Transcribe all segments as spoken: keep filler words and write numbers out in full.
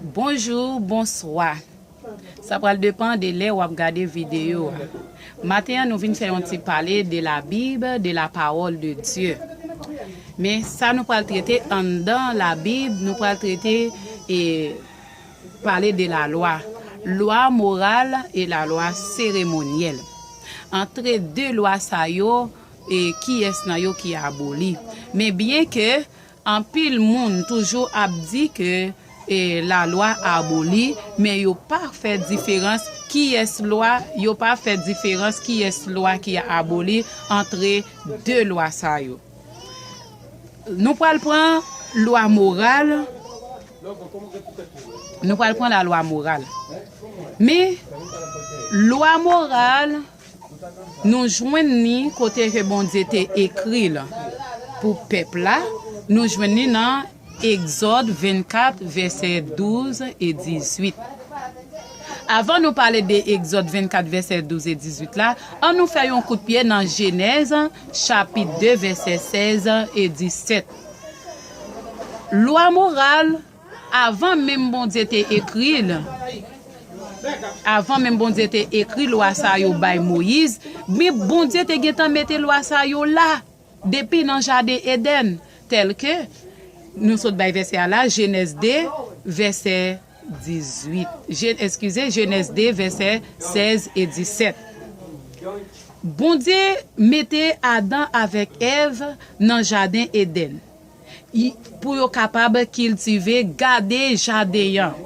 Bonjou, bonswa. Sa pral depann de lè w ap gade videyo a. Maten an, nou vin fè yon ti pale de la Bible, de la parole de Dieu. Men sa nou pral trete anndan la Bib, nou pral trete e pale de la lwa. Lwa moral e la lwa seremonyèl. Antre de lwa sa yo, e kiyès nan yo ki aboli? Men byen ke anpil moun toujou ap di ke e lalwa aboli, men yo pa fè diferans kiyès lwa, yo pa fè diferans kiyès lwa ki aboli antre de lwa sa yo. Nou pral pran lwa moral, nou pral pran lalwa moral. Men lwa moral, nou jwenn li kote ke Bondye te ekri l pou pèp la. Nou jwenn li nan Egzòd vennkat, vèsè douz e dizuit. Avan nou pale de Egzòd vennkat, vèsè douz e dizuit la, ann nou fè yon kout pye nan Jenèz, chapit de, vèsè sèz e disèt. Lwa moral, avan menm Bondye te ekri l, avan menm Bondye te ekri lwa sa yo bay Moyiz, men Bondye te gentan mete lwa sa yo la depi nan jaden Edenn, tèlke nou sot bay vèsè a la, Jenèz de, vèsè dizuit. Je, eskize, Jenèz de, vèsè sèz e disèt. Bondye mete Adan avèk Èv nan jaden Edenn. I, pou yo kapab kiltive, gade jaden an.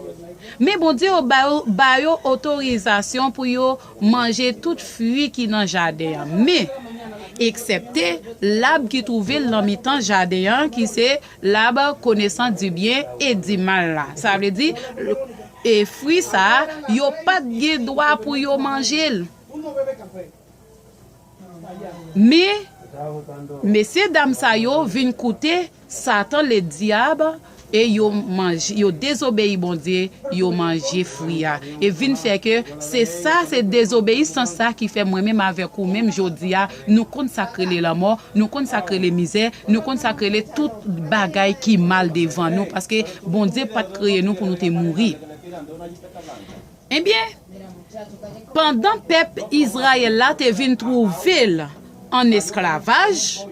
Men Bondye yo ba yo, ba yo otorizasyon pou yo manje tout fwi ki nan jaden an. Men, eksèpte lab ki twouve l nan mitan jaden an, ki se lab konesans di byen e di mal la. Sa vle di, e fwi sa a, yo pa t gen dwa pou yo manje l. Men, mesye dam sa yo vin koute Satan ledyab e yo manje, yo dezobeyi Bondye, yo manje fwi a. E vin fè ke se sa, se dezobeyisans sa ki fè mwen menm avèk ou menm jodi a, nou konn sa k rele lanmò, nou konn sa k rele mizè, nou konn sa k rele tout bagay ki mal devan nou, paske Bondye pa t kreye nou pou nou te mouri. Ebyen, pandan pèp Izrayèl la te vin twouve l an esklavaj,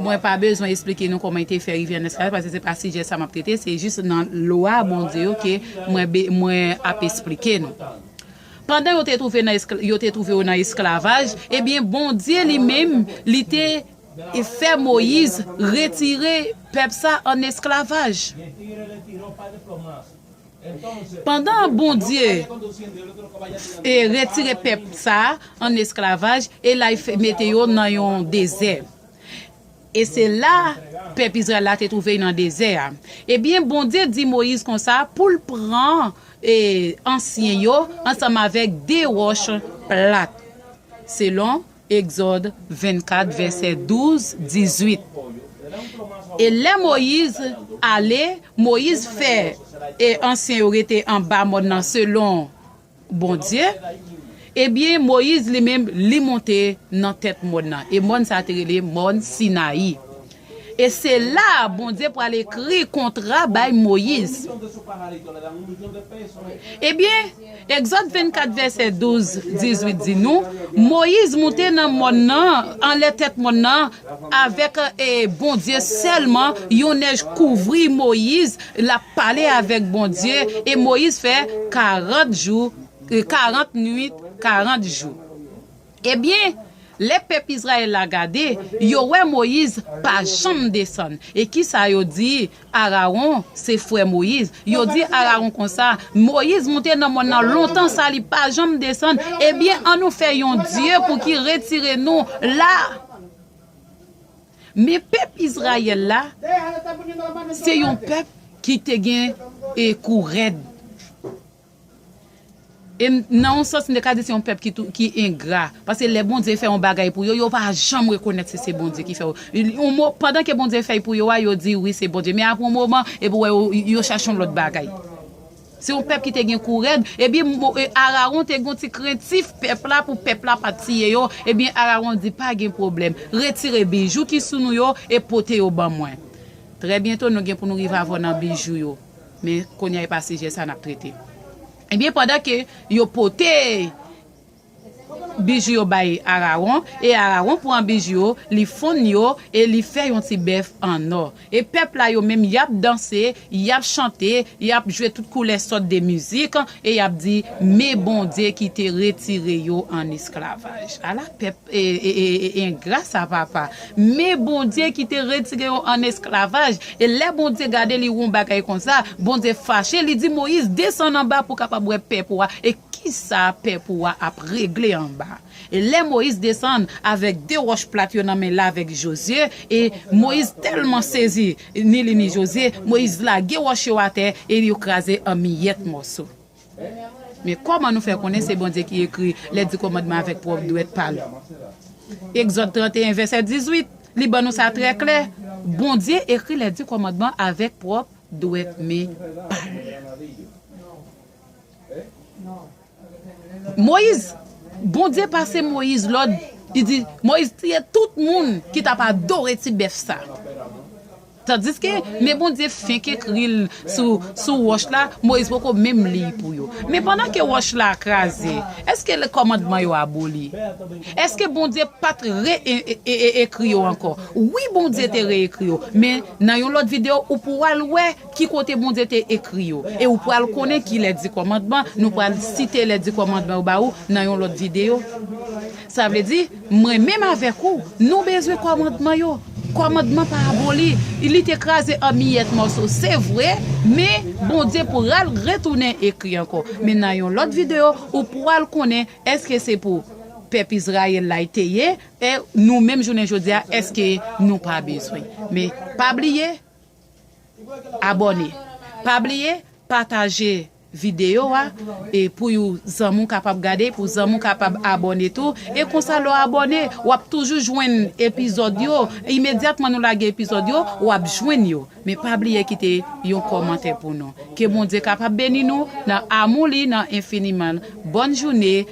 mwen pa bezwen esplike nou kòman yo te fè rive an esklavaj, paske se pa sijè sa m ap trete, se jis nan lwa Bondye yo ke mwen be, mwen ap esplike nou. Pandan yo te twouve nan eskla, yo te twouve yo nan esklavaj, ebyen, Bondye li menm, li te fè Moyiz retire pèp sa an esklavaj. Pandan Bondye e retire pèp sa a an esklavaj, e l al fè, mete yo nan yon dezè. E se la pèp Izrayèl la te twouve l nan dezè a. Ebyen, Bondye di Moyiz konsa pou l pran e ansyen yo ansanm avèk de wòch plat. Selon Egzòd vennkat, vèsè douz, dizuit. E lè Moyiz ale, Moyiz fè e ansyen yo rete anba mòn nan selon Bondye. Ebyen, Moyiz li menm, li monte nan tèt mòn nan. E mòn sa a te rele mòn Sinayi. E se la Bondye pral ekri kontra bay Moyiz. Ebyen, Egzòd vennkat, vèsè douz, dizuit di nou, Moyiz monte nan mòn nan, anlè tèt mòn nan, avèk e Bondye sèlman, yon nèj kouvri Moyiz, l ap pale avèk Bondye, e Moyiz fè karant jou, e karant nuit, karant jou. Ebyen, lè pèp Izrayèl la gade, yo wè Moyiz pa janm desann. E kisa yo di Arawon, se frè Moyiz? Yo di Arawon konsa, Moyiz monte nan mòn nan lontan sa, li pa janm desann. Ebyen, ann nou fè yon dye pou ki retire nou la. Men pèp Izrayèl la, se yon pèp ki te gen e kou rèd. E m, nan yon sans, m te ka di se yon pèp ki tou, ki engra. Paske lè Bondye fè yon bagay pou yo, yo pa janm rekonèt si se Bondye ki fè yo. Yon mo, pandan ke Bondye fè pou yo a, yo di wi, se Bondye. Men apre yon moman, epi w wè yo, yo chache yon lòt bagay. Se yon pèp ki te gen kou rèd. Epi mo, e, Arawon te gen yon ti krentif pèp la pou pèp la pa t tiye yo. Ebyen, Arawon di, pa gen pwoblèm. Retire bijou ki sou nou yo e pote yo ban mwen. Trè byento, nou gen pou nou rive avè w nan bijou yo. Men kounye a e pa sijè sa n ap trete. Ebyen, pandan ke yo pote biju yo bay Arawon, e Arawon pran biju yo, li fonn yo, e li fè yon ti bèf an nò. E pèp la yo menm, y ap danse, y ap chante, y ap jwe tout koulè sòt de mizik, e y ap di, men Bondye ki te retire yo an esklavaj. Ala pèp e, e, e, e, engra sa, papa. Men Bondye ki te retire yo an esklavaj. E lè Bondye gade li wè yon bagay konsa, Bondye fache, li di Moyiz, desann anba pou w kapab wè pèp ou a. E kisa pèp ou a ap regle anba? E lè Moyiz desann avèk de wòch plat yo nan men l avèk Jozye, e Moyiz tèlman sezi, ni li ni Jozye, Moyiz lage wòch yo atè e yo kraze an miyèt mòso. Men kòman nou fè konnen se Bondye ki ekri lè di kòmandman avèk pwòp dwèt pa l? Egzòd trannteyen, vèsè dizuit, li ban nou sa trè klè. Bondye ekri lè di kòmandman avèk pwòp dwèt men pa l. Moyiz, Bondye pase Moyiz lòd, li di, Moyiz tiye tout moun ki t ap adore ti bèf sa. Tandiske, men Bondye fenk ekri l sou, sou wòch la, Moyiz poko menm li pou yo. Men pandan ke wòch la kraze, èske le kòmandman yo aboli? Èske Bondye pa t re e, e, e, e, ekri yo ankò? Wi, Bondye te reekri yo, men nan yon lòt videyo, ou pou al wè ki kote Bondye te ekri yo. E ou pral konnen ki lè di kòmandman, nou pral site lè di kòmandman yo ba ou nan yon lòt videyo. Sa vle di, mwen menm avèk ou, nou bezwen kòmandman yo. Kòmandman pa aboli, li te kraze an miyèt mòso, se vre, men Bondye pral retounen ekri ankò. Men nan yon lòt videyo, ou pral konnen èske se pou pèp Izrayèl la te ye, e nou menm jounen jodi a, èske nou pa bezwen. Men pa bliye, abòne. Pa bliye, pataje videyo a, e pou yon zanmi w kapab gade, pou zanmi w kapab abòne tou. E konsa lè w abòne, w ap toujou jwenn epizòd yo. Imedyatman nou lage epizòd yo, w ap jwenn yo. Men pa bliye kite yon kòmantè pou nou. Ke Bondye kapab beni nou nan amou li nan enfiniman. Bòn jounen,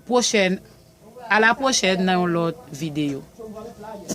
pwochèn, a la pwochèn nan yon lòt videyo.